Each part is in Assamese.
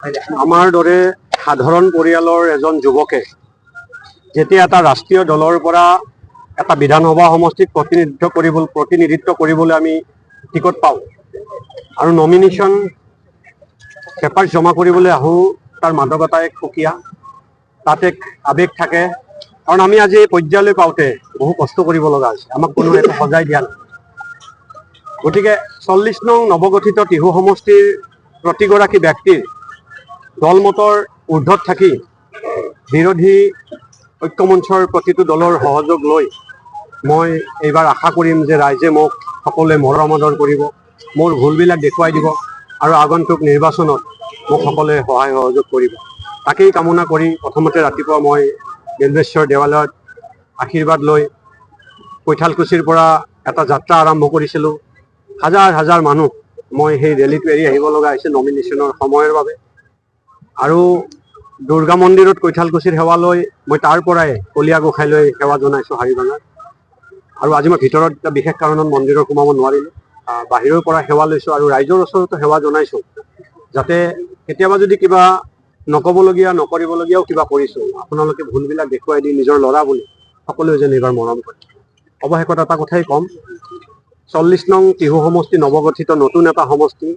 আমাৰ দৰে সাধাৰণ পৰিয়ালৰ এজন যুৱকে যেতিয়া এটা ৰাষ্ট্ৰীয় দলৰ পৰা এটা বিধানসভা সমষ্টিত প্ৰতিনিধিত্ব কৰিবলৈ আমি টিকট পাওঁ আৰু নমিনেশ্যন পেপাৰ জমা কৰিবলৈ আহোঁ, তাৰ মাদকতা এক সুকীয়া, তাত এক আৱেগ থাকে। কাৰণ আমি আজি এই পৰ্যায়লৈ পাওঁতে বহু কষ্ট কৰিব লগা হৈছে, আমাক কোনো একো সজাই দিয়া নাই। গতিকে 40 নং নৱগঠিত টিহু সমষ্টিৰ প্ৰতিগৰাকী ব্যক্তিৰ দলমতৰ ঊৰ্ধত থাকি বিৰোধী ঐক্যমঞ্চৰ প্ৰতিটো দলৰ সহযোগ লৈ মই এইবাৰ আশা কৰিম যে ৰাইজে মোক সকলোৱে মৰম আদৰ কৰিব, মোৰ ভুলবিলাক দেখুৱাই দিব আৰু আগন্তুক নিৰ্বাচনত মোক সকলোৱে সহায় সহযোগ কৰিব। তাকেই কামনা কৰি প্ৰথমতে ৰাতিপুৱা মই বিল্বেশ্বৰ দেৱালয়ত আশীৰ্বাদ লৈ কৈঠালকুছিৰ পৰা এটা যাত্ৰা আৰম্ভ কৰিছিলোঁ। হাজাৰ হাজাৰ মানুহ, মই সেই ৰেলীটো এৰি আহিব লগা হৈছে নমিনেশ্যনৰ সময়ৰ বাবে। আৰু দুৰ্গা মন্দিৰত কৈঠালকুছিৰ সেৱা লৈ মই তাৰ পৰাই কলীয়া গোসাঁইলৈ সেৱা জনাইছোঁ হাৰিভাঙাত। আৰু আজি মই ভিতৰত এটা বিশেষ কাৰণত মন্দিৰত সোমাব নোৱাৰিলোঁ, বাহিৰৰ পৰা সেৱা লৈছোঁ আৰু ৰাইজৰ ওচৰতো সেৱা জনাইছোঁ, যাতে কেতিয়াবা যদি কিবা নক'বলগীয়া, নকৰিবলগীয়াও কিবা কৰিছোঁ, আপোনালোকে ভুলবিলাক দেখুৱাই দি নিজৰ ল'ৰা বুলি সকলোৱে যেন এইবাৰ মৰম কৰে। অৱশেষত এটা কথাই ক'ম, 40 নং টিহু সমষ্টি নৱগঠিত নতুন এটা সমষ্টি,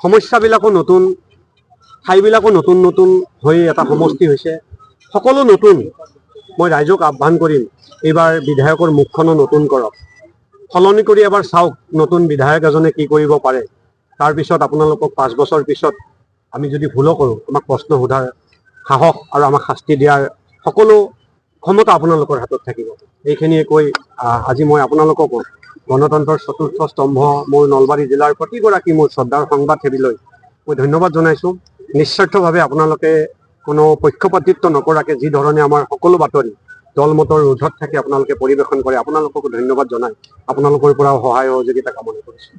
সমস্যাবিলাকো নতুন, ঠাইবিলাকো নতুন নতুন হৈ এটা সমষ্টি হৈছে, সকলো নতুন। মই ৰাইজক আহ্বান কৰিম, এইবাৰ বিধায়কৰ মুখখনো নতুন কৰক, সলনি কৰি এবাৰ চাওক নতুন বিধায়ক এজনে কি কৰিব পাৰে। তাৰপিছত আপোনালোকক 5 বছৰ পিছত আমি যদি ভুলো কৰোঁ, আমাক প্ৰশ্ন সোধাৰ সাহস আৰু আমাক শাস্তি দিয়াৰ সকলো ক্ষমতা আপোনালোকৰ হাতত থাকিব। এইখিনিয়ে কৈ আজি মই আপোনালোককো গণতন্ত্ৰৰ চতুৰ্থ স্তম্ভ মোৰ নলবাৰী জিলাৰ প্ৰতিগৰাকী মোৰ শ্ৰদ্ধাৰ সংবাদসেৱীলৈ মই ধন্যবাদ জনাইছোঁ। নিস্বাৰ্থভাৱে আপোনালোকে কোনো পক্ষপাতিত্ব নকৰাকে যি ধৰণে আমাৰ সকলো বাতৰি দল মতৰ ঊৰ্ধত থাকি আপোনালোকে পৰিৱেশন কৰে, আপোনালোককো ধন্যবাদ জনাই আপোনালোকৰ পৰাও সহায় সহযোগিতা কামনা কৰিছোঁ।